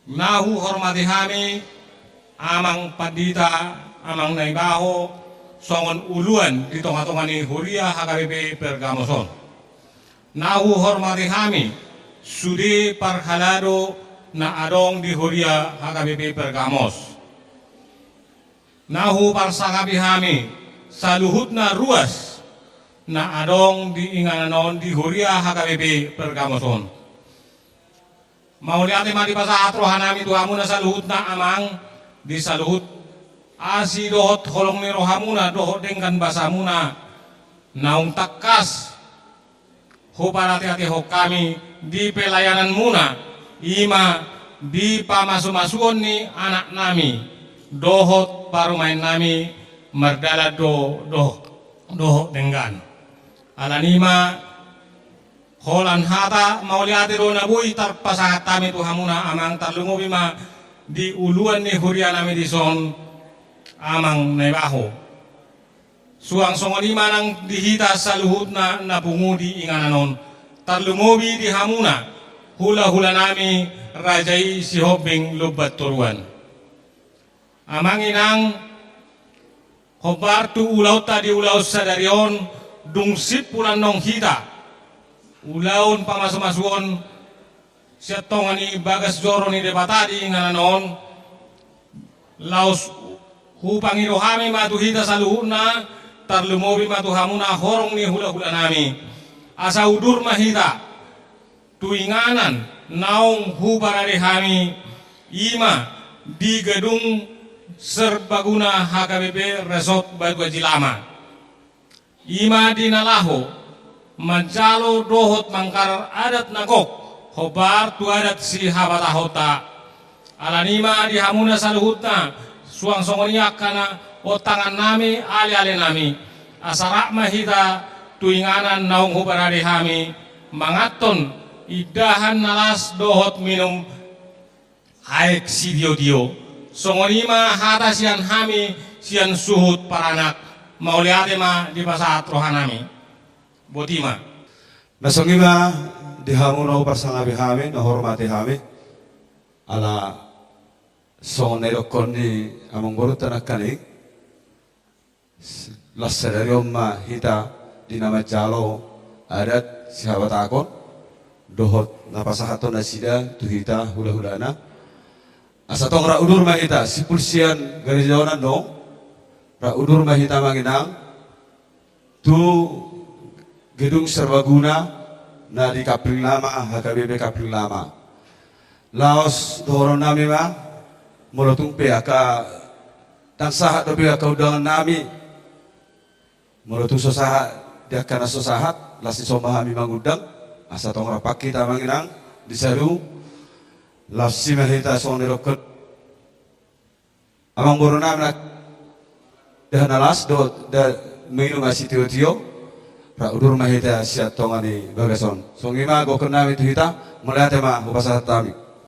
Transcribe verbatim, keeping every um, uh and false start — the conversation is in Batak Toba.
Na huhormati hami Amang Pandita, Amang Naibaho, songon uluan di tonga-tonga ni huria H K B P Pergamos on. Na huhormati hami sude parhalado na adong di huria H K B P Pergamos. Na huparsangapi hami saluhutna ruas na adong di inganan on di huria H K B P Pergamos on. Mauliate ma dipasahat rohanami tu hamuna saluhutna Amang, di saluhut asi dohot holong ni rohamuna dohot denggan basamuna, naung tangkas huparateatehon hami di pelayananmuna, i ma di pamasumasuon ni anaknami dohot parumaennami mardalan do, do, dohot denggan. Alani i ma holan hata mauliate do na boi tarpasahat hami tu hamuna Amang, tarlumobi ma di uluan ni hurianami dison Amang Naibaho. Suang songon i ma nang di hita saluhutna na pungu di inganan on, tarlumobi di hamuna hulahulanami raja i Sihombing Lumban Toruan. Amang inang, hombar tu ulaonta di ulaon sadari on, dung simpul annon hita ulaon pamasumasuon sian tonga ni bagas joro ni Debata di inganan on, laos hupangido hami ma tu hita saluhutna, tarlumobi ma tu hamuna horong ni hulahulanami, asa udur ma hita tu inganan naung huparade hami, i ma di Gedung Serbaguna H K B P Resort Batu Aji Lama. I ma di na laho manjalo dohot mangkarar adat na gok hombar tu adat sihabatahonta. Alani i ma di hamuna saluhutna, suang songon i angka na ontangannami, alealenami, asa rap ma hita tu inganan naung huparade hami, manganhon indahan na las dohot minum aek sitiotio. Songon i ma hata sian hami sian suhut paranak, mauliate ma dipasahat rohanami. Boti ma. Na songon i ma di hamu na huparsangapi hami, na huhormati hami, ala songon na idokkon ni amangborunta nangkaning, las sadari on ma hita di na manjalo adat sihabatahon dohot na pasahathon nasida tu hita hulahulana. Asa tong rap udur ma hita, simpul sian gareja on annon, rap udur ma hita Amang inang tu Gedung Serbaguna na di Kapling Lama, H K B P Kapling Lama. Laos dohononnami ma, molo tung pe angka ndang sahat dope angka undangannami, molo tung so sahat di angka na so sahat, las dison ma hami mangundang, asa tong rap hita Amang inang di sadung, laos i ma hita songon na idokkon amangborunami nangkin, indahan na las dohot minum aek sitiotio, rap udur ma hita sian tonga ni bagas on. Songon i ma gokhonnami tu hita, mauliate ma hupasahat hami.